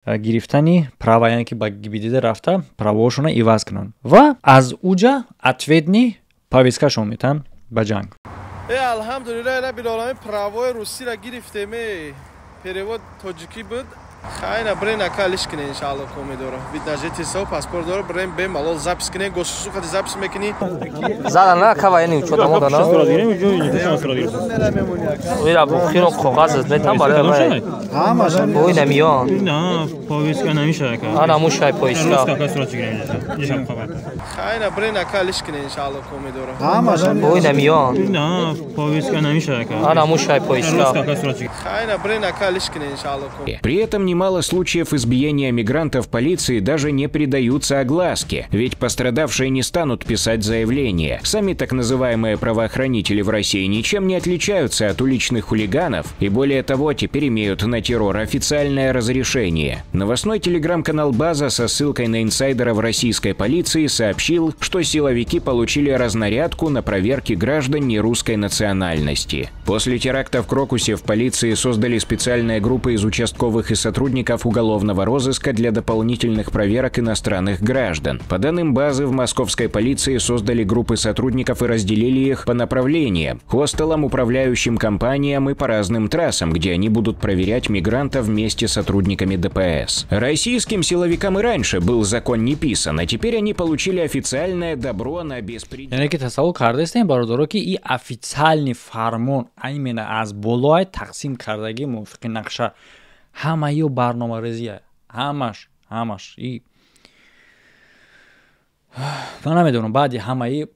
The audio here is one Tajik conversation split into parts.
Гирифтани права, яъне ки ба ГИБДД рафта, правоошона иваз кунанд ва аз уҷа ответный повесткашон метаҳанд ба ҷанг. Э, алҳамдулиллаҳ раббил оламин, правои русиро гирифтем. Перевод тоҷикӣ буд. Хайна, брен, ака, лиш кине, иншаалло. Комедора вид на жительство, паспорт дора, брен, бемалол запись кине, госуслуг хати запись мекунӣ. Зада на кава, яъне учёт омода на. Ира хиро коғаз метам барои ой намиён. На, повестка намешава. Ана мушай повестка. Хайна, брен, ака, лиш кине, иншаалло, комедора. Ой намиён. На, повестка намешава. Ана мушай повестка. Хайна, брен, ака, лиш кине, иншаалло. При этом немало случаев избиения мигрантов полиции даже не придаются огласке, ведь пострадавшие не станут писать заявление. Сами так называемые правоохранители в России ничем не отличаются от уличных хулиганов и, более того, теперь имеют на террор официальное разрешение. Новостной телеграм-канал «База» со ссылкой на инсайдера в российской полиции сообщил, что силовики получили разнарядку на проверки граждан нерусской национальности. После теракта в Крокусе в полиции создали специальные группы из участковых и сотрудников уголовного розыска для дополнительных проверок иностранных граждан. По данным «Базы», в московской полиции создали группы сотрудников и разделили их по направлениям – хостелам, управляющим компаниям и по разным трассам, где они будут проверять мигрантов вместе с сотрудниками ДПС. Российским силовикам и раньше был закон не писан, а теперь они получили официальное добро на беспредел. Яъне ки тасаввур кардаистем, бародаро, ки и официальный фармон именно аз болои тақсим кардагӣ, мувофиқи нақша, ҳамаё барномарезия, ҳамаш. И ман намедонам, баъди ҳамаи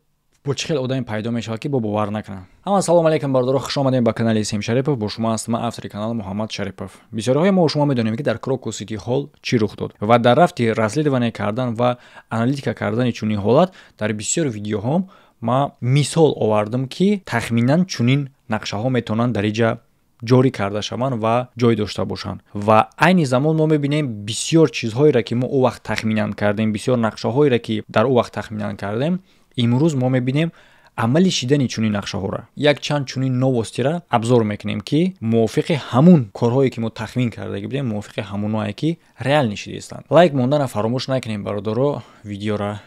бо чӣ хел одаме пайдо мешавад, ки бо бовар накунам ҳама. Салому алейкум, бародаро, хуш омадем ба канали Сем Шарипов. Бо шумо ҳастам ман, автори канал Муҳаммад Шарипов. Бисёриҳои мо шумо медонем, ки дар Крокус Сити Ҳол чӣ рух дод ва дар рафти расследование кардан ва аналитика кардани чунин ҳолат дар бисёр видеоҳом ман мисол овардам, ки тахминан чунин нақшаҳо метавонанд дар иҷа ҷорӣ карда шаванд ва ҷой дошта бошанд. Ва айни замон мо мебинем бисёр чизҳоеро, ки мо ӯ вақт тахминан кардем, бисёр нақшаҳоеро, ки дар ӯ вақт тахминан кардем, имрӯз мо мебинем амалӣ шидани чунин нақшаҳоро. Якчанд чунин новостира обзор мекунем, ки мувофиқи ҳамун корҳое, ки мо тахмин кардагӣ будем, мувофиқи ҳамуное, ки реально шидаистанд. Лайк мондана фаромӯш накунем, бародаро. Видеора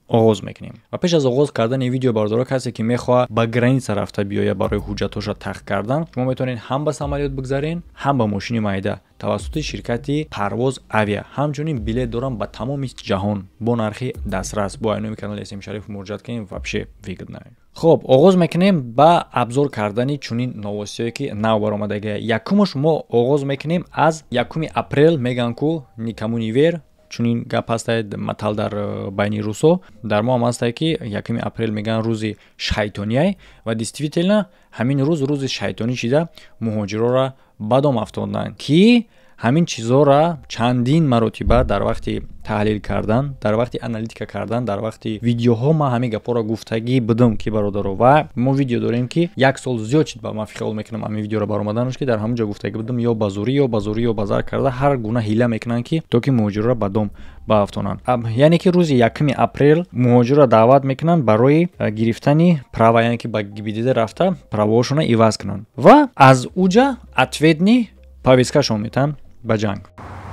оғоз мекунем ва пеш аз оғоз кардани видео, бародаро, касе ки мехоҳад ба граница рафта биёяд барои ҳуҷҷатҳоша тахт кардан, шумо метавонед ҳам ба самолёт бигзарен, ҳам ба мошини майда тавассути ширкати Парвоз Авиа. Ҳамчунин билет дорам ба тамоми ҷаҳон бо нархи дастрас. Бо айноми канали Эсем Шариф муроҷиат кунем, вообще выгодно. Хоб, оғоз мекунем ба обзор кардани чунин новостиҳое, ки нав баромадагия. Якумаш, мо оғоз мекунем аз 1 апрел. Мегӯянд ку «никому не верь», чунин гап ҳастае, матал дар байни русо, дар мо ҳам ҳастае, ки 1 апрел мегӯянд рӯзи шайтонияй. Ва действительно ҳамин рӯз рӯзи шайтонӣ шида, муҳоҷирора ба дом афтоданд, ки ҳамин чизҳоро чандин маротиба дар вақти таҳлил кардан, дар вақти аналитика кардан, дар вақти видеоҳо ман ҳамин гапҳоро гуфтагӣ будам, ки бародаро, ва мо видео дорем, ки як сол зиёд шид ба ман хиёл мекунам ҳамин видеоро баромаданаш, ки дар ҳамон ҷо гуфтагӣ будам: ё ба зӯрӣ, ё ба зӯрӣ, ё ба зар карда, ҳар гуна ҳила мекунанд, ки то ки муҳоҷирро ба дом баафтонанд. Яъне ки рӯзи 1 апрел муҳоҷирро даъват мекунанд барои гирифтани права, яъне ки ба ГИБДД рафта, правоошонро иваз кунанд ва аз уҷа ответный повесткашон метаҳанд ба ҷанг.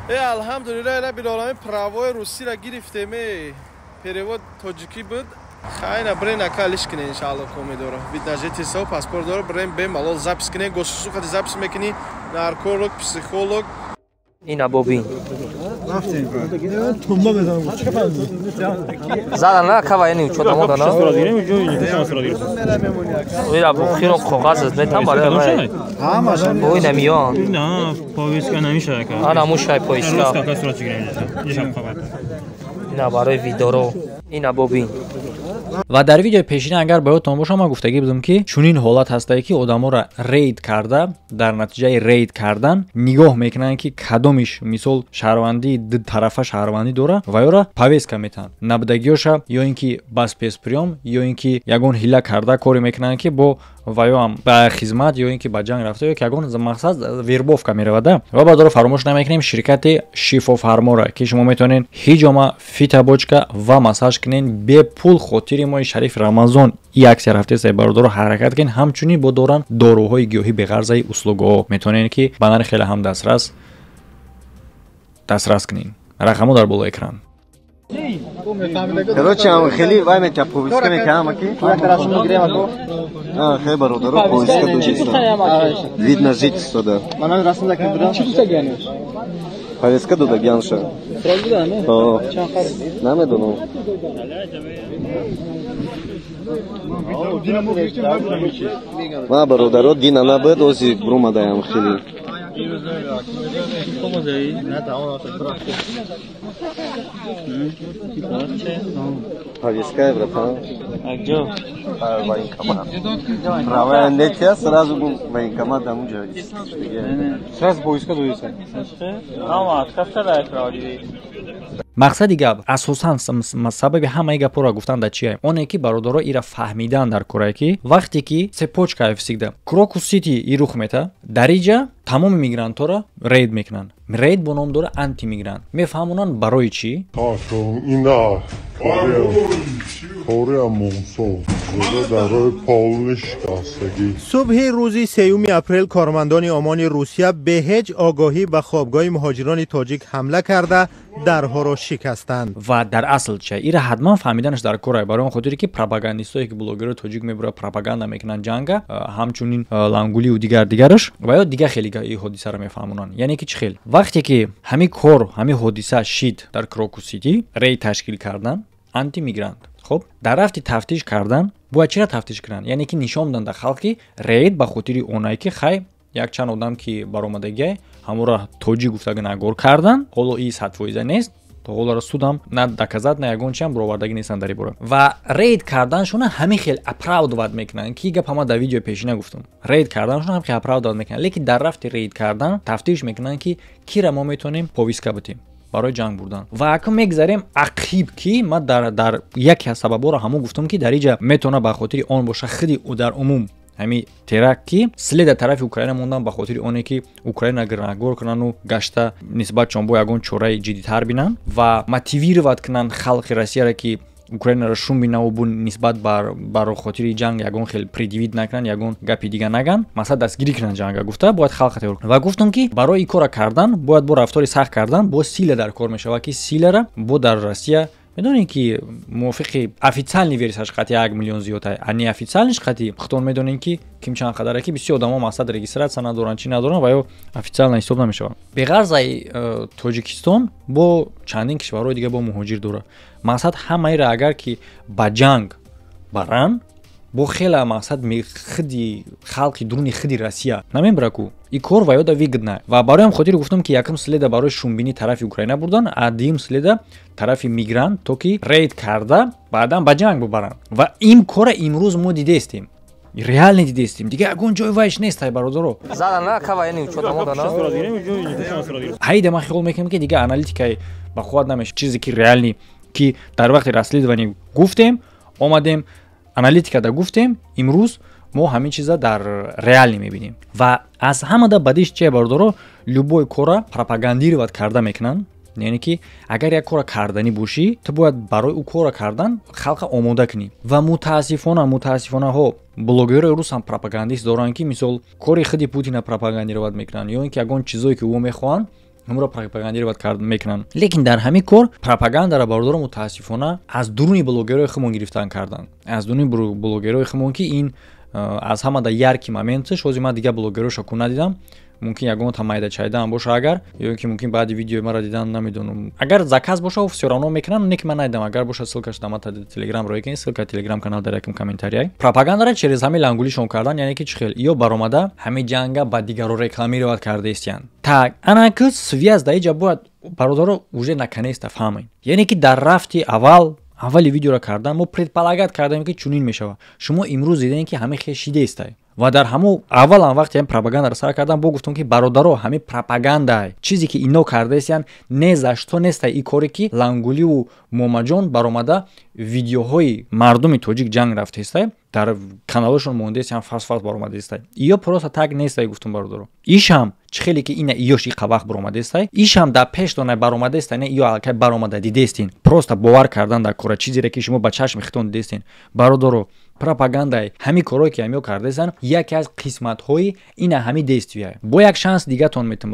Э, алҳамдулиллаҳ раббил оламин, правои русиро гирифтем. Перевод тоҷикӣ буд. Хайна, брен, ака, лиш кине, иншаалло, комедора вид на жительство, паспорт дора, брен, бемалол запись кине, госуслуг хати запись мекунӣ, нарколог, психолог. Ина бобин. Зада на кава, яъне учёт омода на. Ира хиро коғаз метам барои ой намиён. На, повестка намешава. Ана мушай повестка. Ина барои видоро. Ина бобин. Ва дар видеои пешина, агар ба ёдтон бошад, ман гуфтагӣ будам, ки чунин ҳолат ҳастае, ки одаморо рейд карда, дар натиҷаи рейд кардан нигоҳ мекунанд, ки кадомиш, мисол, шаҳрвандии дутарафа шаҳрвандӣ дора ва ёро повестка метаҳанд, набудагиёша ё ин ки ба спецприём, ё ин ки ягон ҳила карда коре мекунанд, ки бо ва ё ҳам ба хизмат, ё ин ки ба ҷанг рафта, ё ки ягон мақсад вербовка меравада. Ва баъдоро фаромӯш намекунем ширкати Шифофармора, ки шумо метавонед ҳиҷома, фитобочка ва массаж кунед бепул. Хотири моҳи шарифи Рамазон як се ҳафтаи, бародаро, ҳаракат кунед. Ҳамчунин бо доранд доруҳои гиёҳӣ беғарзаи услугҳо, метавонед, ки ба нархи хеле ҳам дастрас. Дастрас кунед. Рақамҳо дар болои экран. Короче, хеле вай мека повестка мекунам аки. А, хеле бародаро повестка додиста. Вид на жительство да. Мана расм да кабира. Чӣ гуфтагиани? Повестка додагианша. О, намедонам. Ма бародаро дина набуд, ози брумадаям хеле. Повестка, братан. А где? Военкомат. Правая нетя, сразу был военкомат, там уже. Сразу повестка додиста. Мақсади гап асосан сабаби ҳамаи гапҳоро гуфтан дар чие? Оне ки бародаро ира фаҳмидан дар корае ки вақте ки цепочка всегда Крокус Сити и рух мета, дар иҷа тамоми мигрантҳоро рейд мекунанд. Рейд бо ном дора антимигрант. Мефаҳмонанд барои чӣ? Субҳи рӯзи 3 апрел кормандони ОМОНи Русия бе ҳеҷ огоҳӣ ба хобгоҳи муҳоҷирони тоҷик ҳамла карда дарҳоро шикастанд. Ва дар асл ча ира ҳатман фаҳмиданаш дар кор барои он хотире ки пропагандистое ки блогерҳои тоҷик мебурад пропаганда мекунанд ҷанга, ҳамчунин лангулию дигар дигараш ва ё дигар хеле ин ҳодисаро мефаҳмонанд. Яъне ки чӣ хел вақте ки ҳамин кор, ҳамин ҳодиса шид дар Крокус Сити, рейд ташкил кардан антимигрант. Хоб, дар рафти тафтиш кардан бояд чира тафтиш кунанд? Яъне ки нишон доданд дар халқ ки рейд ба хотири онае ки хай якчанд одам ки баромадагиай ҳамонро тоҷик гуфта гунаҳгор кардан. Ҳоло и 100% нест, то ҳолоро судам на доказат, на ягон чиам баровардагӣ нестанд дар ин бора. Ва рейд карданшона ҳамин хел оправдывать мекунанд ки гап ҳама дар видеои пешина гуфтам. Рейд карданшона ҳамин хел оправдывать мекунанд, лекин дар рафти рейд кардан тафтиш мекунанд ки кира мо метавонем повестка битем барои ҷанг бурдан. Ва акун мегзарем ақиб ки ман дар яке аз сабабҳоро ҳамон гуфтам ки дар иҷа метавона ба хотири он боша худи дар умум ҳамин теракт ки следа тарафи Украина мондан ба хотири оне ки Украина гунаҳгор кунанду гашта нисбатшон бо ягон чораи ҷиддитар бинанд ва мотивировать кунанд халқи Россияро ки Украинаро шум бинаву бу нисбат бар хотири ҷанг ягон хел предъявить накунанд, ягон гапи дига наган, масалан дастгирӣ кунанд ҷанга гуфта бояд халқа тайёр кунанд. Ва гуфтам ки барои ин кора кардан бояд бо рафтори сахт кардан бо сила дар кор мешавад ки силара бо дар Россия медонед ки мувофиқи официальный версияш қати 1 миллион зиёд, а неофициальныйш қати худтон медонед ки ким чанд қадаре ки бисёр одамо мақсад регистрация надоранд, чӣ надоранд ва ё официально ҳисоб намешаванд. Беғарз Тоҷикистон бо чандин кишварҳои дига бо муҳоҷир дорад. Мақсад ҳамаира агар ки ба ҷанг баранд, бо хела мақсад худи халқи дуруни худи Россия намебара ку и кор ва ёда выгодна. Ва барои ҳам хотир гуфтам ки якум следа барои шумбинӣ тарафи Украина бурдан, а дуюм следа тарафи мигрант, то ки рейд карда баъдан ба ҷанг бубаранд. Ва ин кора имрӯз мо дидестем, реально дидестем, дигар ягон ҷой вайш нест ай бародаро. Ҳайда ман хиёл мекунам ки дигар аналитикаи ба қувват намешавад. Чизе ки реальный ки дар вақти расследование гуфтем, омадем аналитикада гуфтем, имрӯз мо ҳамин чиза дар реалӣ мебинем. Ва аз ҳамада бадиш чие бародаро, любой кора пропагандировать карда мекунанд. Яъне ки агар як кора карданӣ бошӣ, ту бояд барои ӯ кора кардан халқа омода кунӣ. Ва мутаассифона ҳо блогерҳои рус ҳам пропагандист доранд ки мисол кори худи Путина пропагандировать мекунанд ё ин ки ягон чизое ки ӯ мехоҳанд ҳамро пропагандировать мекунанд. Лекин дар ҳамин кор пропагандаро бародаро мутаассифона аз дуруни блогерҳои худмон гирифтан карданд. Аз дуруни блогерҳои худмон ки ин аз ҳамада яркий моментш, ҳозир ман дигар блогерҳошо ку надидам, мумкин ягон майда чайдаам боша агар, ё ки мумкин баъди видеои маро дидан намедонам. Агар заказ боша, всё равно мекунанд, не ки ман надидам. Агар боша ссылкаш дар мата Телеграм рой кунед, ссылка Телеграм канал дар якум комментарияй. Пропагандаро через ҳамин лангулишон кардан, яъне ки чӣ хел ё баромада ҳамин ҷанга ба дигарро рекламировать карда истиянд. Так, ана ки связь дар иҷа бояд бародаро уже наконец-то фаҳмед. Яъне ки дар рафти аввали видеоро кардан мо предполагать кардем ки чунин мешавад. Шумо имрӯз дидем ки ҳамин хел шидестай. Ва дар ҳамон аввалам вақте ҳамин пропагандаро сар кардам, бо гуфтам ки бародаро ҳамин пропагандае, чизе ки ино кардаистиянд, не за что нестай и коре ки Лангуливу Момаҷон баромада видеоҳои мардуми тоҷик ҷанг рафтаистай, дар каналҳошон мондаистиянд, фас-фас баромадаистай. Иё просто так нестай, гуфтам бародаро. Ишам чӣ хеле ки ина иёш иқа вақт баромадаистай, ишам дар пеш дона баромадаистай, не иё аллакай баромада дидестин. Просто бовар кардан дар кора чизере ки шумо ба чашми худтон дидестин. Бародаро, Пропагандай ҳамин корое ки ҳамиё кардаистанд, яке аз қисматҳои ина ҳами действия. Бо як шанс дигатон метам,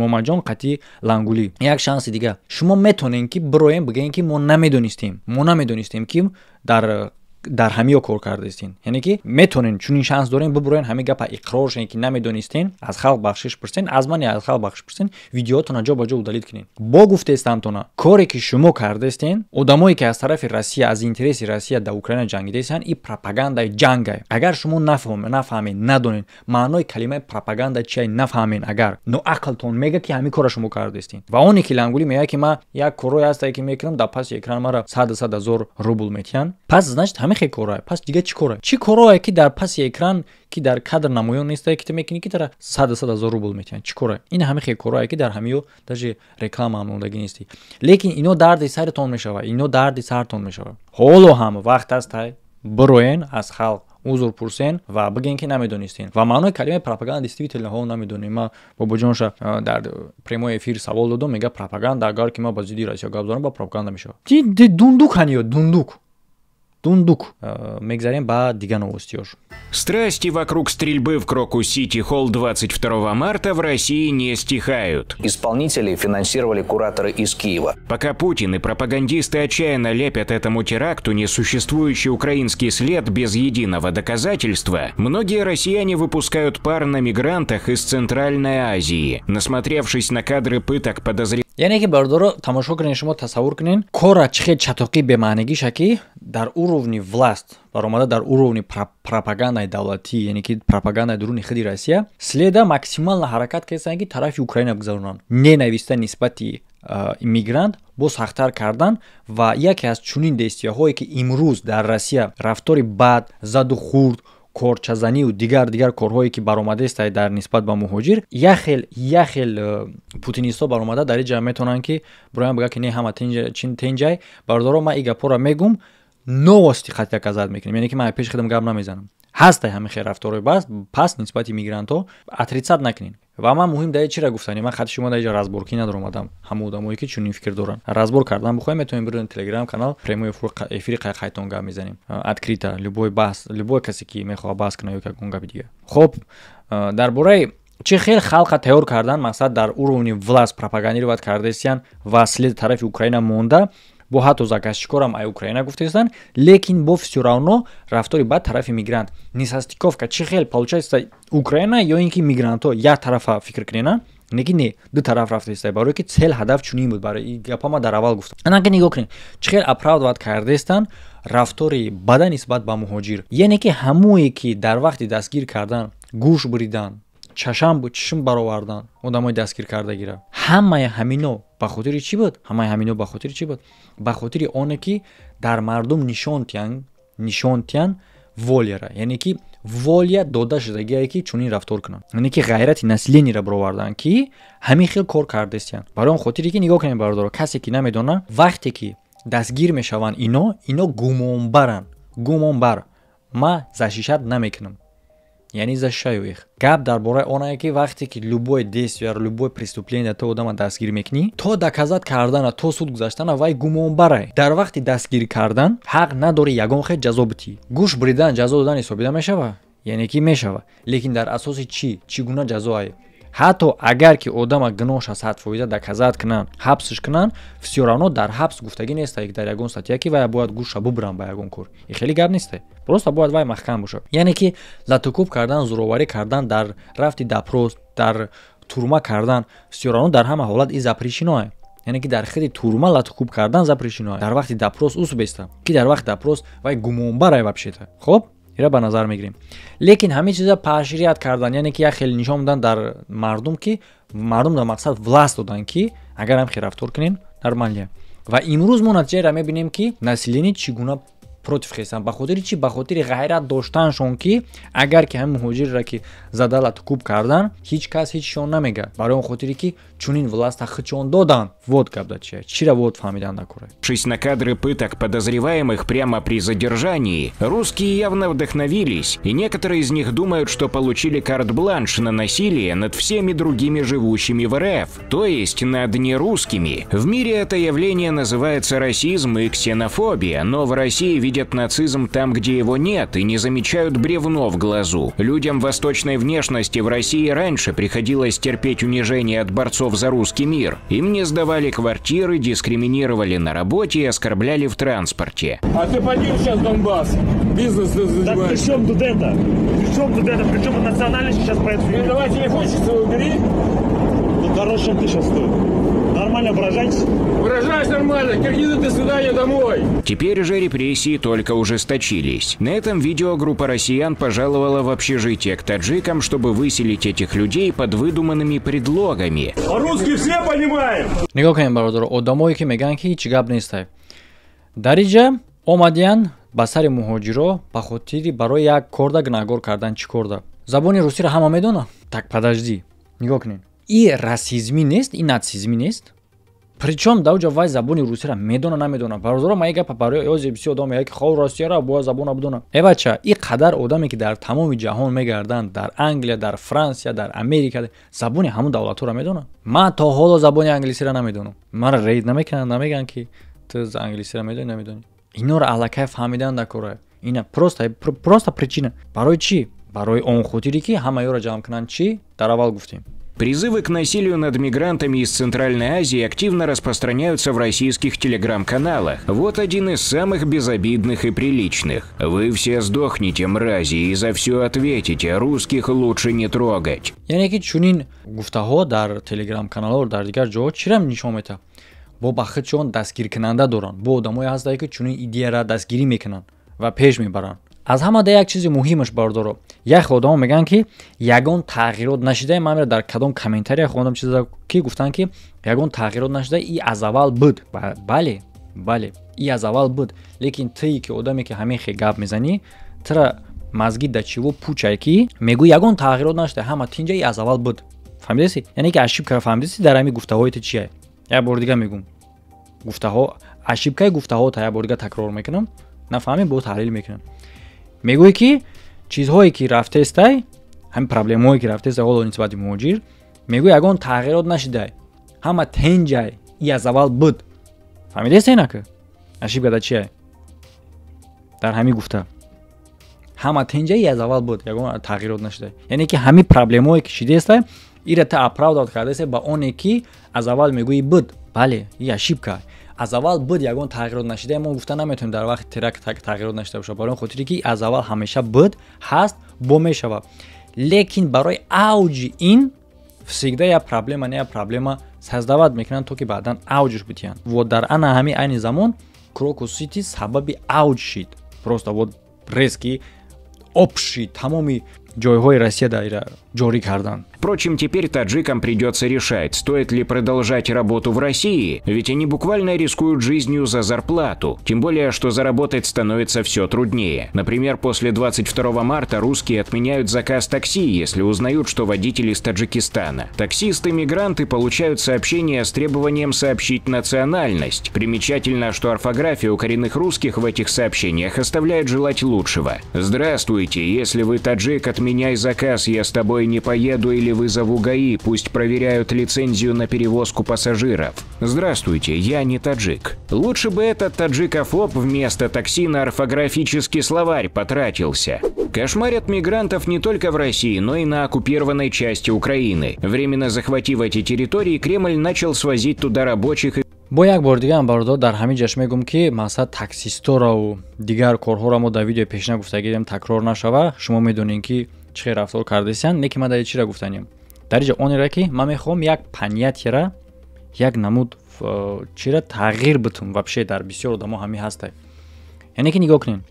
Момаҷон қатъи Лангулӣ, як шанси дига. Шумо метонем, ки бироем, бигӯем, ки мо намедонистем, мо намедонистем, ки дар ҳамиё кор кардаистен. Яъне ки метонен, чунин шанс дорем, бибуроен, ҳамин гапа иқрор шавен, ки намедонистен, аз халқ бахшиш пурсен, аз ман аз халқ бахшиш пурсен, видеоотона ҷо ба ҷо удалить кунен. Бо гуфтаистамтона, коре ки шумо кардаистен, одамое ки аз тарафи Россия, аз интереси Россия дар Украина ҷангидаистанд, и пропагандаи ҷангай. Агар шумо нафаҳмед, надонед маънои калимаи пропаганда чиай, нафаҳмед агар, но ақлтон мега, ки ҳамин кора шумо кардаистен. Ва оне ки Лангулӣ мегӯяд, ки ман як корое ҳастае, ки мекунам, дар паси экран мара сад ҳазор рубл метиҳанд, пас значит ҳамин хел корое. Пас дига чӣ корое, чӣ корое, ки дар паси экран, ки дар кадр намоён нестае, ки ту мекунӣ, ки тара сад ҳазор рубл метиҳанд? Чӣ корое ин? Ҳамин хел корое, ки дар ҳамиё даже реклама ҳам мондагӣ нестӣ. Лекин ино дарди саритон мешавад, ино дарди сартон мешавад. Ҳоло ҳам вақт ҳастай, бироен, аз халқ узр пурсен ва бигӯен, ки намедонистен. Ва маънои калимаи пропаганда действительно ҳо намедонем. Ма бобоҷонша дар прямой эфир савол додам, мега, пропаганда, агар ки ма ба зидди Россия гап занам, ба пропаганда мешавад. Дундук ҳаниё, дундук, дундук. Мегзарем ба дигар новостиёш. Страсти вокруг стрельбы в Крокус-Сити Холл 22 марта в России не стихают. Исполнителей финансировали кураторы из Киева. Пока Путин и пропагандисты отчаянно лепят этому теракту несуществующий украинский след без единого доказательства, многие россияне выпускают пар на мигрантах из Центральной Азии. Насмотревшись на кадры пыток подозреваемых Яъне ки, бародаро, тамошо кунед, шумо тасаввур кунед кора чӣ хел чатоқӣ, бемаънигиша, ки дар уровни власть баромада, дар уровни пропагандаи давлатӣ, яъне ки пропагандаи дуруни худи Россия, следа максимально ҳаракат карданд, ки тарафи Украина бигзаронанд, ненависта нисбати иммигрант бо сахттар кардан. Ва яке аз чунин действияҳое, ки имрӯз дар Россия рафтори бад, заду хурд, корчазанию дигар дигар корҳое, ки баромадаест дар нисбат ба муҳоҷир, яхел путинистҳо баромада дар ин ҷа метавонанд, ки бироян бигӯяд, ки не, ҳама тенҷай. Бародаро, ман ин гапҳоро мегум, новости қатъия казат мекунем, яъне ки ман пеши худам гап намезанам. Ҳастай ҳамин хел рафторҳои бас пас нисбати мигрантҳо, отрицать накунед. Ва ман муҳим дар чира гуфтани, ман хати шумо дар иҷа разборкӣ надор омадам. Ҳама одамое, ки чунин фикр доранд, разбор кардан бихоҳем, метавонем бирем Телеграм канал, прямой эфири қайтон гап мезанем открыто, любой баҳс, любой касе, ки мехоҳад баҳс кунад ё ягон гапи дигар. Хоб, дар бораи чӣ хел халқа тайёр кардан, мақсад дар уровни власть пропагандировать кардаистиян ва след тарафи Украина монда, бо ҳатто заказчикорам ай Украина гуфтаистанд, лекин бо всё равно рафтори бад тарафи мигрант, несостыковка. Чӣ хел получается, Украина ё ин ки мигрантҳо як тарафа фикр кунена, неки не, ду тараф рафтаиста, барое ки цель, ҳадаф чунин буд. Барои гапа ма дар аввал гуфтам. Анаки нигоҳ кунед, чӣ хел оправдывать кардаистанд рафтори бада нисбат ба муҳоҷир. Яъне ки ҳамое ки дар вақти дастгир кардан гӯш буридан, чашам чишм баровардан одамои дастгир кардагира, ҳамаи ҳамино ба хотири чӣ буд? Ҳамаи ҳамино ба хотири чӣ буд? Ба хотири оне ки дар мардум нишон тиҳанд воляра, яъне ки воля дода шудагие, ки чунин рафтор кунанд, яъне ки ғайрати населениеро бароварданд, ки ҳамин хел кор кардаистиянд. Барои он хотире ки нигоҳ кунед, бародаро, касе ки намедона, вақте ки дастгир мешаванд, ино гумонбаранд. Гумонбар, ма защищать намекунам, яъне защищаю их. Гап дар бораи оне, ки вақте ки любое действие, любое преступление, то одама дастгир мекунӣ, то доказать кардана, то суд гузаштана, вай гумонбарай. Дар вақти дастгир кардан ҳақ надорӣ ягон хел ҷазо битӣ. Гӯш буридан ҷазо додан ҳисобида мешава? Яъне ки мешава, лекин дар асоси чӣ? Чӣ гуна ҷазоае? Ҳатто агар ки одама гуноҳша 100% доказать кунанд, ҳабсш кунанд, всё равно дар ҳабс гуфтагӣ несте дар ягон статья, ки вай бояд гӯша бубуранд ба ягон кор. И хеле гап несте, просто бояд вай маҳкам бошад. Яъне ки латукӯб кардан, зӯроварӣ кардан дар рафти допрос, дар турма кардан, всё равно дар ҳама ҳолат и запрещено. Яъне ки дар хиди турма латукӯб кардан запрещено, дар вақти допрос усбеста, ки дар вақти допрос вай гумонбарай вообще-то. Хоб, ира ба назар мегирем, лекин ҳамин чиза поощрять кардан, яъне ки як хеле нишон додан дар мардум, ки мардум дар мақсад власть додан, ки агар ҳам хел рафтор кунем, нормально. Ва имрӯз мо натиҷаеро мебинем, ки население чӣ гуна против хестанд. Ба хотири чӣ? Ба хотири ғайрат доштаншон, ки агар ки ҳамин муҳоҷирро ки зада, латукӯб кардан, ҳеҷ кас ҳеҷ шон намега. Барои он хотире ки Чунин власта худшон доданд. Вот гап да чия. Чира вот фаҳмидан накора. На кадры пыток подозреваемых прямо при задержании, русские явно вдохновились, и некоторые из них думают, что получили карт-бланш на насилие над всеми другими живущими в РФ, то есть над нерусскими. В мире это явление называется расизм и ксенофобия, но в России видят нацизм там, где его нет, и не замечают бревно в глазу. Людям восточной внешности в России раньше приходилось терпеть унижение от борцов за русский мир. Им не сдавали квартиры, дискриминировали на работе и оскорбляли в транспорте. А ты пойди сейчас в Донбасс, бизнес занимаешься. Так при чем тут это? При чем тут это? При чем национальность сейчас происходит? Ты давай телефончик свой убери. Ну дороже, чем ты сейчас стоит. Нормально выражайтесь. Выражаюсь нормально. Киргизы, до свидания, домой. Теперь же репрессии только ужесточились. На этом видео группа россиян пожаловала в общежитие к таджикам, чтобы выселить этих людей под выдуманными предлогами. А русские все понимаем! Нигоҳ кунем, бародаро, одамое ки мегӯянд, ки ҳеҷ гап нестай. Дар иҷа омадиян ба сари муҳоҷиро ба хотири барои як корда гунаҳгор кардан. Чӣ корда? Забони русиро ҳама медона? Так, подожди, нигоҳ кунем, и расизмӣ нест, и нацизмӣ нест. Причём дар вай забони русиро медона, намедона? Бародаро, ман гапа барои ози бисёр одам мегӯяд, ки хов, Россияро бояд забона бидона. Э бача, и қадар одаме ки дар тамоми ҷаҳон мегарданд, дар Англия, дар Франсия, дар Америка, забони ҳамун давлатҳоро медона. Ман то ҳоло забони англисиро намедонам, маро рейд намекунанд, намегӯянд, ки ту англисиро медонӣ, намедонӣ. Инора аллакай фаҳмидан дар кора. Ина просто причина барои чӣ? Барои он хотире ки ҳама ёро ҷамъ кунанд. Чӣ дар аввал гуфтем? Призывы к насилию над мигрантами из Центральной Азии активно распространяются в российских телеграм-каналах. Вот один из самых безобидных и приличных. «Вы все сдохнете, мрази, и за все ответите. Русских лучше не трогать». Яъне ки чунин гуфтаҳо дар телеграм-каналҳо, дар дигар ҷоҳо чирам нишон метаҳад? Бо ба худшон дастгиркунанда доранд, бо одамое ҳастанд, ки чунин идеяра дастгирӣ мекунанд ва пеш мебаранд. Аз ҳамада як чизи муҳимаш, бардоро, як одамо мегӯянд, ки ягон тағйирот нашида. Ман дар кадом комментария хондам чиза, ки гуфтанд, ки ягон тағйирот нашида, и аз аввал буд. Бале, бале, и аз аввал буд, лекин тие ки одаме ки ҳамин хе гап мезанӣ, тира мазги да чиво пучае, ки мегӯ ягон тағйирот нашида, ҳама тинҷа, и аз аввал буд. Фаҳмидаси? Яъне ки ошибкаро фаҳмидаси дар ҳамин гуфтаҳои ту чие? Як бори дига мегӯм, гуфтаҳо, ошибкаи гуфтаҳота як бори дига такрор мекунам, нафаҳмем, бо таҳлил мекунам. Мегӯӣ, ки чизҳое ки рафтестай, ҳамин проблемаҳое ки рафтестай ҳоло нисбати муҳоҷир, мегӯ ягон тағйирот нашидай, ҳама тенҷай, и аз аввал буд. Фаҳмидаесте нака ошибка да чия дар ҳамин гуфта? Ҳама тенҷай, и аз аввал буд, ягон тағйирот нашидай. Яъне ки ҳамин проблемаҳое ки шидаестай, ира та оправдать кардаестай ба оне ки аз аввал мегӯӣ буд. Бале, и ошибка. Аз аввал буд, ягон тағйирот нашида мо гуфта наметавонем. Дар вақти теракт тағйирот нашида бошад, барои он хотире ки аз аввал ҳамеша буд, ҳаст, бо мешавад. Лекин барои авҷи ин всегда я проблема, не я проблема создавать мекунанд, то ки баъдан авҷш битиҳанд. Вот дар ана ҳамин айни замон Крокус Сити сабаби авҷ шид. Просто вот резкий общий тамоми ҷойҳои Россия дар ира ҷорӣ карданд. Впрочем, теперь таджикам придется решать, стоит ли продолжать работу в России, ведь они буквально рискуют жизнью за зарплату. Тем более, что заработать становится все труднее. Например, после 22 марта русские отменяют заказ такси, если узнают, что водитель из Таджикистана. Таксисты-мигранты получают сообщение с требованием сообщить национальность. Примечательно, что орфография у коренных русских в этих сообщениях оставляет желать лучшего. «Здравствуйте, если вы таджик, отменяй заказ, я с тобой не поеду или вызову ГАИ, пусть проверяют лицензию на перевозку пассажиров». «Здравствуйте, я не таджик». Лучше бы этот таджикофоб вместо такси на орфографический словарь потратился. Кошмарят мигрантов не только в России, но и на оккупированной части Украины. Временно захватив эти территории, Кремль начал свозить туда рабочих и Бо як бор дигаам, бародар, дар ҳамин ҷаш мегӯм, ки масалан таксистораву дигар корҳоро мо дар видеои пешина гуфтагидем, такрор нашава. Шумо медонем, ки чӣ хел рафтор кардесиян. Не ки ман дар чира гуфтанем дар иҷа, онера ки ман мехоҳам як понятиера, як намуд чира тағйир битум. Вообще дар бисёр одамо ҳамин ҳастай. Яъне ки нигоҳ кунем,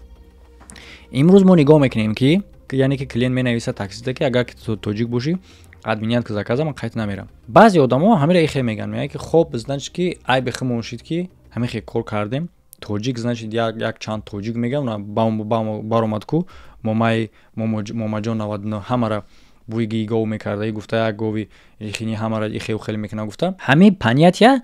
имрӯз мо нигоҳ мекунем, ки яъне ки клиент менависад таксиста, ки агар ки тоҷик бошӣ, отменять ки заказа, ман қайт намерам. Баъзе одамо ҳамира ихе мегӯянд, мегӯянд, ки хоб, значит, ки айби химон шид, ки ҳамин хе кор кардем, тоҷик, значит, як чанд тоҷик мегӯям, баромад ку момаи момаҷон 99 ҳамара Буйги гов мекарда, гуфта, як гови хини ҳамара ихел хел мекуна, гуфта. Ҳамин понятия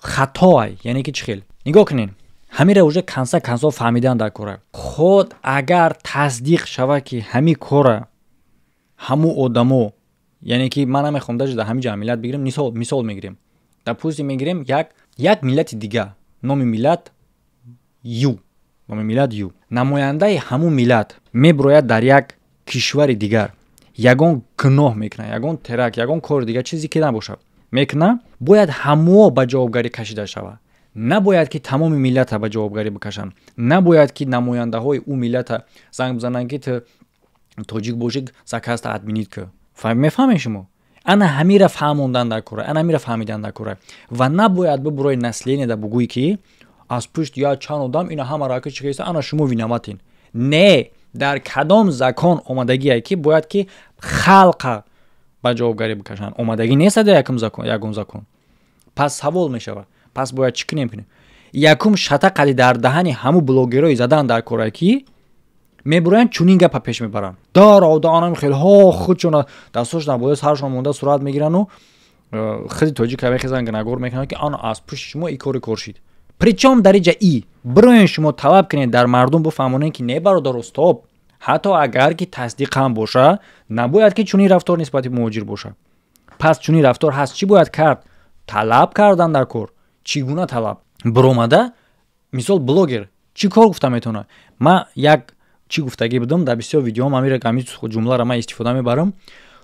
хатоай, яъне ки чӣ хел? Нигоҳ кунед, ҳамира уже конца концов фаҳмидан дар кора. Худ агар тасдиқ шавад, ки ҳамин кора ҳамун одамо, яъне ки ман намехоҳам даже дар ҳамин ҷа миллат бигирем, мисол мегирем, допустим, мегирем як миллати дига, номи миллат ю, номи миллат ю, намояндаи ҳамун миллат мебирояд, дар як кишвари дигар ягон гуноҳ мекунад, ягон теракт, ягон кори дигар, чизе ки набошад, мекунад, бояд ҳамуо ба ҷавобгарӣ кашида шавад. Набояд ки тамоми миллата ба ҷавобгарӣ бикашанд, набояд ки намояндаҳои ӯ миллата занг бизананд, ки ту тоҷик бошӣ, заказта отменить ку. Мефаҳмед шумо? Ана ҳамира фаҳмондан дар кора, ана ҳамира фаҳмидан дар кора. Ва набояд бибурои население да бугӯӣ, ки аз пушт я чанд одам ина ҳама рака чикаиста, ана шумо виноватин. Не, дар кадом закон омадагие, ки бояд ки халқа ба ҷавобгарӣ бикашанд? Омадагӣ нест дар якум закон, ягон закон. Пас савол мешавад: пас бояд чӣ кунем? Якум шатақади дар даҳани ҳаму блогерои задан дар кора, ки мебуроянд, чунин гапа пеш мебаранд, дар одаанам хелҳо худшона дастошона болои саршон монда сурат мегирану худи тоҷика мехезанд, гунагор мекунанд, ки ана аз пушти шумо и кори кор шид. Причём дар иҷа и бироен шумо талаб кунед, дар мардум бифаҳмонед, ки не, бародаро, стоп, ҳатто агар ки тасдиқ ҳам боша, набояд ки чунин рафтор нисбати муҳоҷир боша. Пас чунин рафтор ҳаст, чӣ бояд кард? Талаб кардан дар кор. Чӣ гуна талаб? Биромада, мисол, блогер чӣ кор гуфта метавонад? Ман як чӣ гуфтагӣ будам дар бисёр видеоам, ҳамира, ҳамин ҷумларо ман истифода мебарам: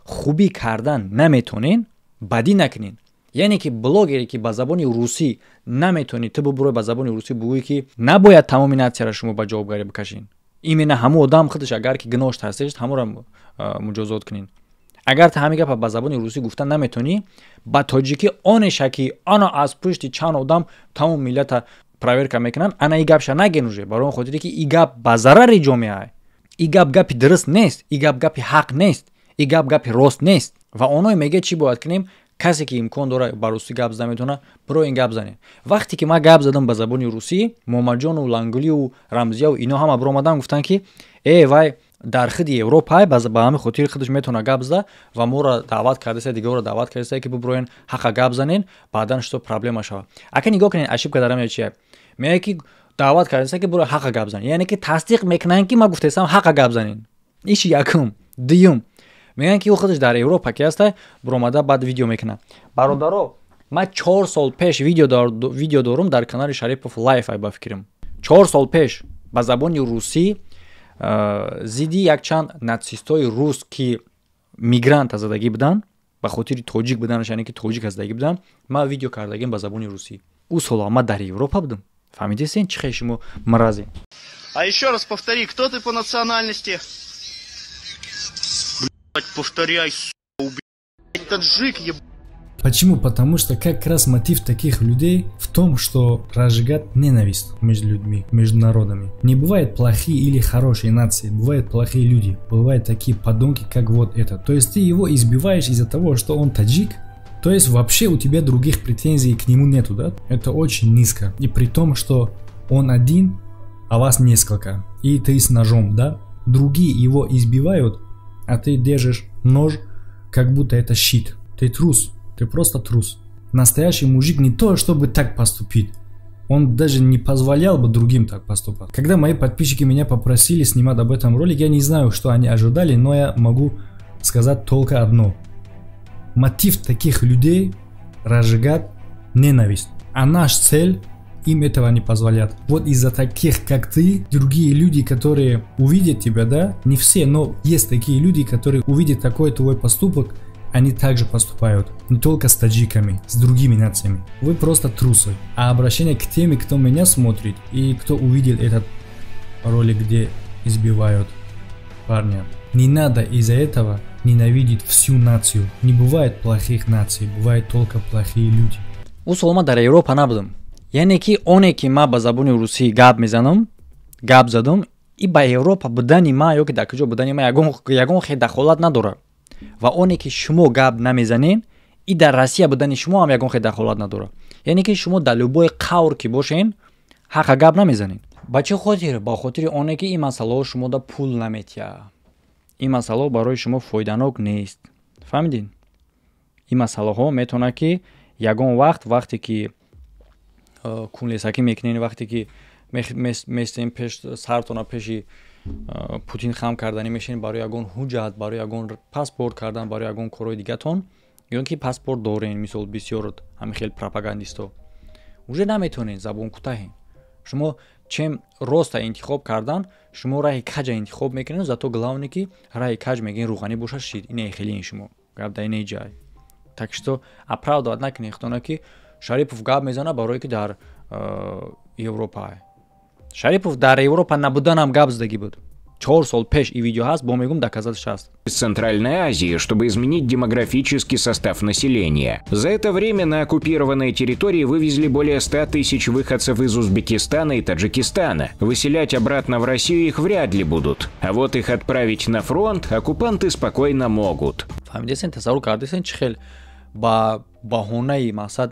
хубӣ кардан наметонен, бадӣ накунен. Яъне ки блогере ки ба забони русӣ наметонӣ, ту бубурой, ба забони русӣ бугӯӣ, ки набояд тамоми нацияро шумо ба ҷавобгарӣ бикашен. Именно ҳамун одам худаш агар ки гуноҳш тасдиқ, ҳамонро муҷозот кунен. Агар ту ҳамин гапа ба забони русӣ гуфта наметонӣ, ба тоҷикӣ онеша, ки ана аз пушти чанд одам тамоми миллата проверка мекунанд, ана и гапша наген уже, барои он хотире ки и гап ба зарари ҷомеа, и гап гапи дуруст нест, и гап гапи ҳақ нест, и гап гапи рост нест. Ва оное мегӯяд, чӣ бояд кунем? Касе ки имкон дора, ба русӣ гап зада метавона, биро ин гап занед. Вақте ки ман гап задам ба забони русӣ, Момаҷону Лангулию Рамзияу ино ҳама биромадан, гуфтанд, ки э, вай дар худи Европа, ба ҳамин хотири худаш метавона гап зада ва моро даъват кардаста, дигарро даъват кардаста, ки бибироен, ҳақа гап занен, баъдан что проблема шавад. Ака, нигоҳ кунед, ошибка дар ҳамин чия? Мегӯяд, ки даъват кардаста, ки биро ҳақа гап занен, яъне ки тасдиқ мекунанд, ки ман гуфтаистам ҳақа гап занен. Иши якум. Дуюм, мегӯянд, ки ӯ худаш дар Европа ки ҳаста, биромада, баъд видео мекунад. Бародаро, ман 4 сол пеш видео дорум дар канали Шарипов Лайф, ай ба фикрам, 4 сол пеш ба забони русӣ зидди якчанд нацистҳои рус, ки мигранта задагӣ буданд, ба хотири тоҷик буданаш, яъне ки тоҷик задагӣ буданд, ман видео кардагим ба забони русӣ. Ӯ солҳо ман дар Европа будам. Фаҳмидесен, чӣ хел шумо мразем? А еще раз повтори, кто ты по национальности? Блять, повторяй, убить. Таджик, еб... Почему? Потому что как раз мотив таких людей в том, что разжигать ненависть между людьми, между народами. Не бывает плохие или хорошие нации, бывают плохие люди, бывают такие подонки, как вот этот. То есть ты его избиваешь из-за того, что он таджик, то есть вообще у тебя других претензий к нему нету, да? Это очень низко. И при том, что он один, а вас несколько. И ты с ножом, да? Другие его избивают, а ты держишь нож, как будто это щит. Ты трус. Ты просто трус. Настоящий мужик не то, чтобы так поступить. Он даже не позволял бы другим так поступать. Когда мои подписчики меня попросили снимать об этом ролик, я не знаю, что они ожидали, но я могу сказать только одно. Мотив таких людей разжигать ненависть. А наш цель им этого не позволят. Вот из-за таких, как ты, другие люди, которые увидят тебя, да, не все, но есть такие люди, которые увидят такой твой поступок, они также поступают. Не только с таджиками, с другими нациями. Вы просто трусы. А обращение к тем, кто меня смотрит и кто увидел этот ролик, где избивают парня. Не надо из-за этого ненавидеть всю нацию. Не бывает плохих наций, бывают только плохие люди. Ӯ сол ман дар Европа набудам, яъне ки оне ки ман ба забони русӣ гап мезанам, гап задам, и ба Европа будани ман ё ки дар куҷо будани ман ягон хел дахолат надорад. Ва оне ки шумо гап намезанед, и дар Россия будани шумо ҳам ягон хел дахолат надорад. Яъне ки шумо дар любой қавр ки бошен, ҳақа гап намезанед. Ба чӣ хотир? Ба хотири оне ки ин масъалаҳо шумода пул наметиҳад. Ин масъалаҳо барои шумо фоиданок нест, фаҳмидин? Ин масъалаҳо метавонад, ки ягон вақт, вақте ки кунлесакӣ мекунен, вақте ки местем, пеш сартона пеши Путин хам карданӣ мешавед барои ягон ҳуҷҷат, барои ягон паспорт кардан, барои ягон корҳои дигатон, ё ки паспорт дорен, мисол, бисёр ҳамин хел пропагандистҳо, уже наметавонед, забон кӯтаҳен. Шумо чем роста интихоб кардан, шумо раҳи каҷа интихоб мекунед. Зато главное, ки раҳи каҷ мегӯен, рӯғанӣ боша шид, ине хелин шумо гап дар ине ҷай. Так что оправдывать накунед худона, ки Шарипов гап мезанад, барое ки дар Европа. Шарипов дар Европа набуданам гап задагӣ буд 4 сол пеш. И видео ҳаст, бо мегум, доказательство ҳаст. Из Центральной Азии, чтобы изменить демографический состав населения. За это время на оккупированные территории вывезли более 100 тысяч выходцев из Узбекистана и Таджикистана. Выселять обратно в Россию их вряд ли будут. А вот их отправить на фронт оккупанты спокойно могут. Фаҳмидесен, тасаввур кардесен, чӣ хел ба баҳонаи мақсад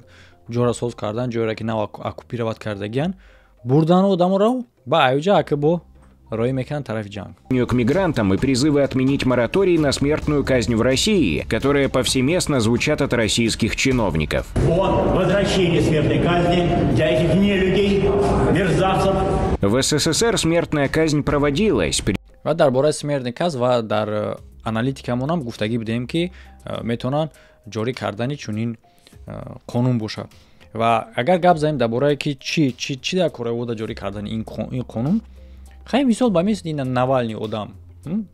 ҷора соз кардан, ҷойро ки нав оккупировать кардагиян, бурдану одаморо ба аюҷа ака бо роӣ мекунанд тарафи ҷанг. К мигрантам и призывы отменить мораторий на смертную казнь в России, которые повсеместно звучат от российских чиновников. О возвращении смертной казни для этих нелюдей, мерзавцев. В СССР смертная казнь проводилась. Ва дар бораи смертный казнь ва дар аналитикамонам гуфтагӣ будем, ки метавонанд ҷорӣ кардани чунин қонун бошад. Ва агар гап занем дар бораe ки чӣ чӣ чӣ дар кораи вода ҷорӣ кардани ин қонун, хай, мисол, ба мисли ина Навални одам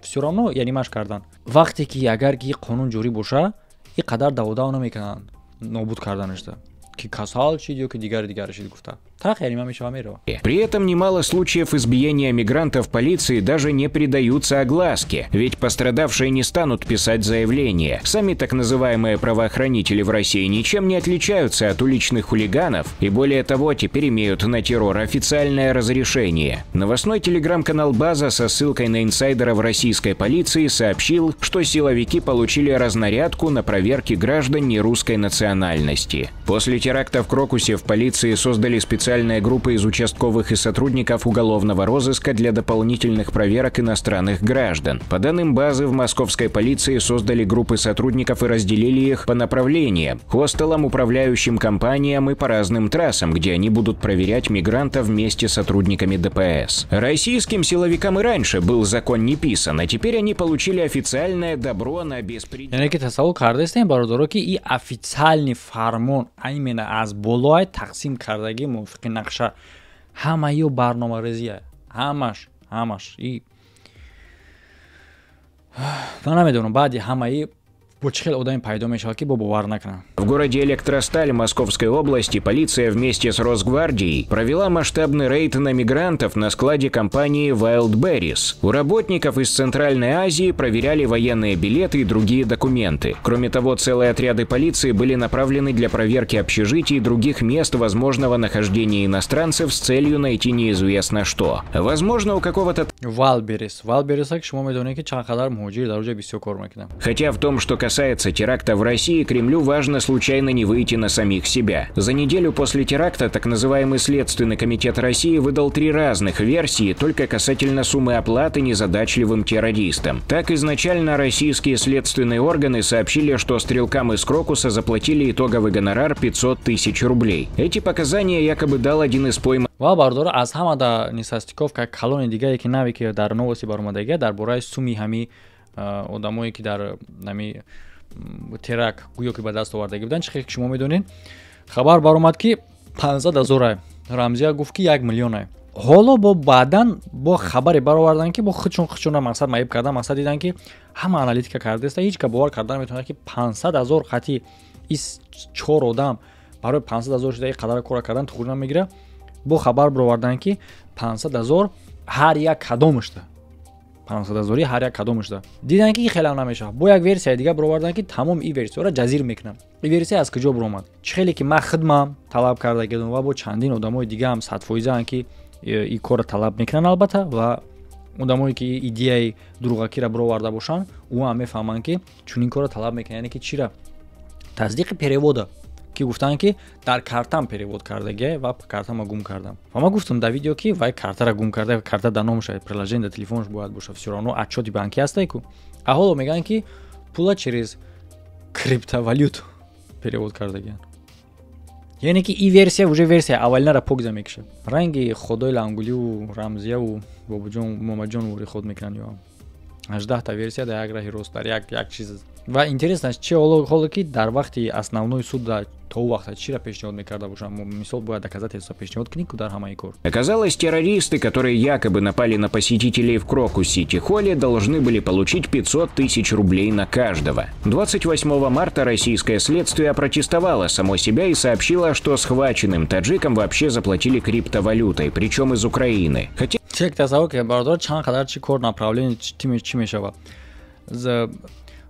всё равно янимаш кардан. Вақте ки агар ки қонун ҷорӣ боша, ин қадар даводав намекунанд нобуд карданашда, ки касал шид ё ки дигари дигаре шид гуфта, так янима мешава, мерава. При этом немало случаев избиения мигрантов полиции даже не придаются огласке, ведь пострадавшие не станут писать заявление. Сами так называемые правоохранители в России ничем не отличаются от уличных хулиганов и, более того, теперь имеют на террор официальное разрешение. Новостной телеграм-канал «База» со ссылкой на инсайдера в российской полиции сообщил, что силовики получили разнарядку на проверки граждан нерусской национальности. После теракта в Крокусе в полиции создали специальные группы из участковых и сотрудников уголовного розыска для дополнительных проверок иностранных граждан. По данным «Базы», в московской полиции создали группы сотрудников и разделили их по направлениям: хостелам, управляющим компаниям и по разным трассам, где они будут проверять мигрантов вместе с сотрудниками ДПС. Российским силовикам и раньше был закон не писан, а теперь они получили официальное добро на беспредел. Яъне ки тасаввур кардастем, бародаро, ки и официальный фармон именно аз болои тақсим кардагӣ, мувофиқи нақша, ҳамаи барномарезия, ҳамаш, ҳамаш. И ман намедонам, баъди ҳамаи бо чӣ хел одаме пайдо мешавад, ки бо бовар накунам. В городе Электросталь Московской области полиция вместе с Росгвардией провела масштабный рейд на мигрантов на складе компании Wildberries. У работников из Центральной Азии проверяли военные билеты и другие документы. Кроме того, целые отряды полиции были направлены для проверки общежитий и других мест возможного нахождения иностранцев с целью найти неизвестно что. Возможно, у какого-то Wildberries, Wildberries, шумо медонед, ки чанд қадар муҳоҷир дар оҷа бисёр кор мекунанд. Хотя в том, что касается теракта в России, Кремлю важно случайно не выйти на самих себя. За неделю после теракта так называемый Следственный комитет России выдал три разных версии только касательно суммы оплаты незадачливым террористам. Так, изначально российские следственные органы сообщили, что стрелкам из Крокуса заплатили итоговый гонорар 500 тысяч рублей. Эти показания якобы дал один из пойманных Ва бардора, аз ҳама да несостыковка калони дигае, ки наве ки дар новости баромадагия дар бораи суми ҳами одамое, ки дар ҳами теракт гӯё ки ба даст овардагӣ буданд. Чӣ хел ки шумо медонед, хабар баромад, ки 500 ҳазора, Рамзия гуфт, ки 1 миллионае. Ҳоло бо баъдан бо хабаре бароварданд, ки бо худшон худшонро мақсад маиб кардан, мақсад диданд, ки ҳама аналитика кардааста, ҳеҷ ка бовар кардан наметавонад, ки 500 ҳазор хати ис чор одам барои 500 ҳазор шуда ин қадар кора кардан туғри намегирад. Бо хабар бароварданд, ки 500 ҳазор ҳар як кадомашда, 500 ҳазори ҳар як кадомашда. Диданд, ки хелам намешавад, бо як версияи дигар бароварданд, ки тамоми ин версияро ҷазир мекунам. Ин версия аз куҷо баромад? Чӣ хеле ки ман хидмам талаб карда гирдам ва бо чандин одамои дигаам садфоизаанд, ки ин корро талаб мекунанд, албатта. Ва одамое ки идеяи дурӯғакиро бароварда бошанд, ӯ ҳам мефаҳманд, ки чунин корро талаб мекунанд, яъне ки чира тасдиқи перевода. Ки гуфтанд, ки дар картам перевод кардагия ва картама гум кардам. Ва ман гуфтам дар видео, ки вай картара гум карда, карта дар номша, приложение дар телефонш бояд боша, всё равно отчёти банкӣ ҳастай ку. А ҳоло мегӯянд, ки пула через криптовалют перевод кардагиянд. Яъне ки и версия уже версия аввалинара покза мекушад. Ранги Худои Лангуливу Рамзияву Бобуҷон Момаҷон вори худ мекунанд, ё 18-та версия дар як раҳи рост, дар як чиз. Ва интересно чи, ҳоло ки дар вақти основной суд то ӯ вақта чиро пешниҳод мекарда бошанд? Мисол, бояд доказательства пешниҳод кунӣ ку дар ҳамаи кор. Оказалось, террористы, которые якобы напали на посетителей в Крокус-Сити Холле, должны были получить 500 тысяч рублей на каждого. 28 марта российское следствие опротестовало само себя и сообщило, что схваченным таджикам вообще заплатили криптовалютой, причем из Украины. Хотя Чек тасаввур кунед, бародар, чанд қадар чи кор направление чӣ мешавад.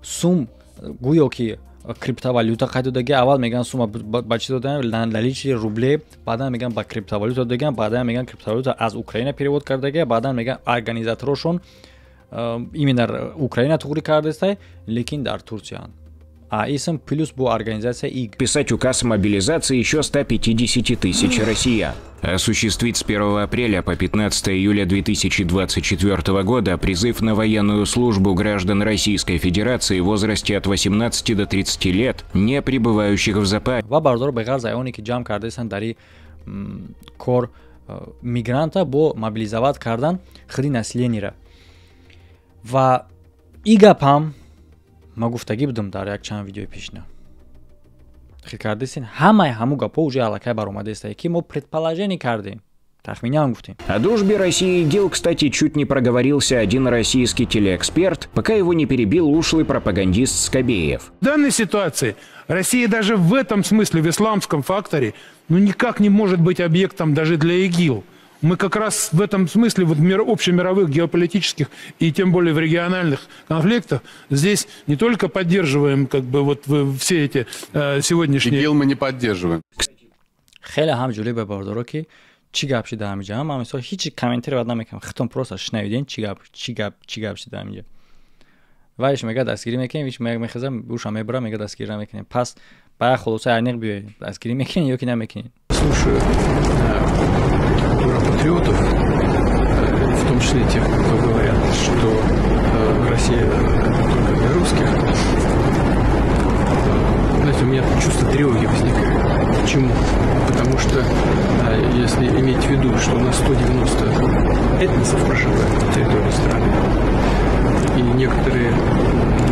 Сум гӯё ки криптовалюта қайд додаги. Аввал мегӯянд, сума ба чӣ додан, наличные рубли, баъдан мегӯянд, ба криптовалюта додагиан, баъдан мегӯянд, криптовалюта аз Украина перевод кардагия, баъдан мегӯянд, организаторошон именно Украина туғри кардастай, лекин дар Турсияанд. А исм плюс бо организация ИГ. Писать указ о мобилизации еще 150 тысяч россиян. Осуществить с 1 апреля по 15 июля 2024 года призыв на военную службу граждан Российской Федерации в возрасте от 18 до 30 лет, не пребывающих в запасе. Ва бародаро, беғарз оне ки ҷамъ кардаистанд дар кор мигранта бо мобилизовать кардан худи населениера. Ва и гап ҳам ма гуфтагӣ будам дар як чанд видеои пешина. Хел кардесин, ҳамаи ҳаму гапҳо уже аллакай баромадаистае, ки мо предположение кардем, тахминан гуфтем. О дружбе России и ИГИЛ, кстати, чуть не проговорился один российский телеэксперт, пока его не перебил ушлый пропагандист Скобеев. В данной ситуации Россия даже в этом смысле, в исламском факторе, ну никак не может быть объектом даже для ИГИЛ. Мы как раз в этом смысле, вот общемировых геополитических и тем более в региональных конфликтах, здесь не только поддерживаем как бы вот все эти сегодняшние. ИГИЛ мы не поддерживаем. Хеле ҳам ҷолибе, бародаро, ки чӣ гап шида ҳамиҷа. Ман мисол ҳеҷ комментаре бад намекунам, хитон просто шунавиден, чӣ гап, чӣ гап, чӣ гап шида ҳамиҷа. Вайш мега, дастгирӣ мекунем, иш мехеза, уша мебара, мега, дастгирӣ намекунем. Пас ба як хулосаи аниқ биёед: дастгирӣ мекунем ё ки намекунем? Слушаю патриотов, в том числе тех, кто говорят, что Россия только для русских. Знаете, у меня чувство тревоги возникает. Почему? Потому что если иметь в виду, что у нас 190 этносов проживает на территории страны, и некоторые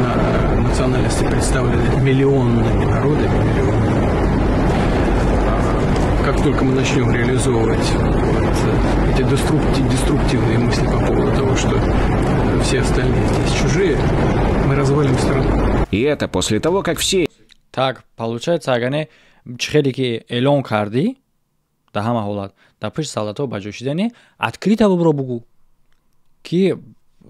на национальности представлены миллионными народами, миллионными, как только мы начнем реализовывать вот эти деструктивные мысли по поводу того, что все остальные здесь чужие, мы развалим страну. И это после того, как все Так, получается, агар не чӣ хеле ки эълон кардӣ, дар ҳама ҳолат дар пишти солдатҳо ба ҷой шидани, открыто бубро, бугӯ, ки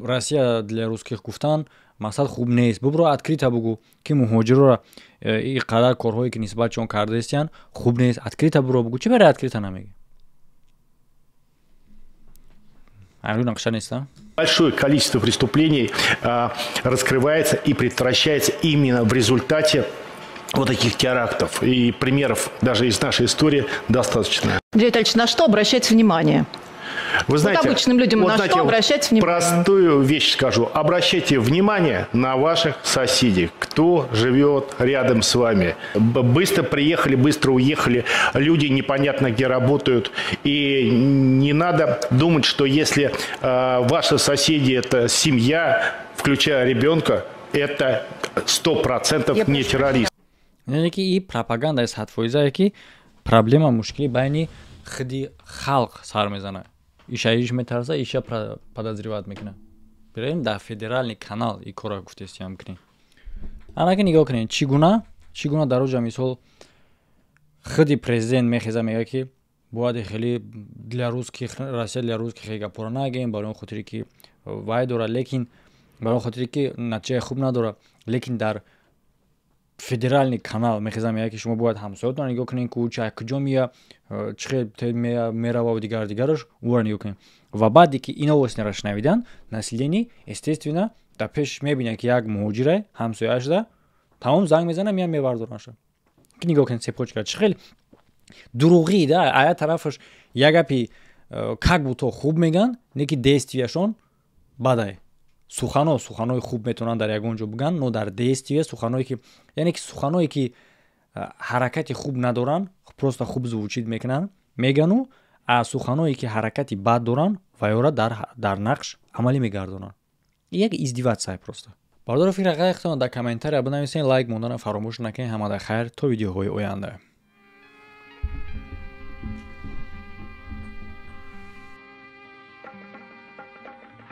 Россия для русских гуфтан мақсад хуб нест. Бубро, открыто бугӯ, ки муҳоҷирора ин қадар корҳое ки нисбатшон кардаистиянд, хуб нест. Открыто бубро, бугӯ. Чӣ барои открыто намегӣ? Айрӯ нақша неста. Большое количество преступлений раскрывается и предотвращается именно в результате вот таких терактов. И примеров даже из нашей истории достаточно. Андрей Витальевич, на что обращать внимание? Вы знаете, вот обычным людям вот на знаете, что обращать внимание? Простую вещь скажу. Обращайте внимание на ваших соседей, кто живет рядом с вами. Быстро приехали, быстро уехали. Люди непонятно где работают. И не надо думать, что если ваши соседи – это семья, включая ребенка, это 100% не террорист. Яъне ки и пропагандаи 100-фоизае, ки проблема, мушкили байни худи халқ сар мезанад. Иша иш метарса, иша подозревать мекунад. Бирем, дар федеральный канал и кора гуфтестиям кунем. Анаки нигоҳ кунед, чӣ гуна дар оҷа, мисол, худи президент мехеза, мега, ки бояд хеле для русских, Россия для русских гапора нагем, барои он хотире ки вай дорад, лекин барои он хотире ки натиҷаи хуб надорад. Лекин дар федеральный канал мехеза, мега, ки шумо бояд ҳамсоятонро нигоҳ кунед, ки ӯ ча куҷо мея, чӣ хел мерававу дигар дигараш, ӯро нигоҳ кунед. Ва баъде ки ин новостиро шунавидан, население, естественно, дар пеш мебинад, ки як муҳоҷире ҳамсояшда, тамом, занг мезана, меян, мевардоранша. Ки нигоҳ кунед, цепочка чӣ хел дурӯғӣ да. Ая тарафаш як гапи как будто хуб меган, не ки действияшон бадай. Сухано, суханои хуб метавонанд дар ягон ҷо биган, но дар действия суханое ки, яъне ки суханое ки ҳаракати хуб надоранд, просто хуб звучит мекунанд, мегану, а суханое ки ҳаракати бад доранд, вайора дар нақш амалӣ мегардонанд. Як издеваться просто. Бародаро, фикр ғайқтон дар комментария бинависен, лайк мондана фаромӯш накунед. Ҳамада хайр, то видеоҳои оянда.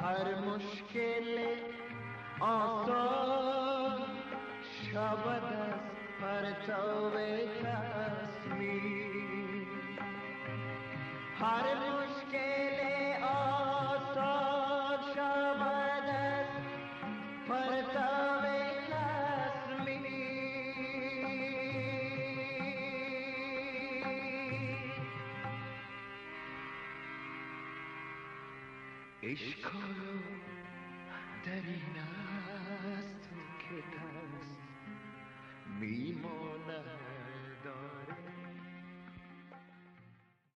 هر مشکل آسان شود از پرتو تصمیم، هر مشکل آسان شود از پرتو تصمیم. اشکال در این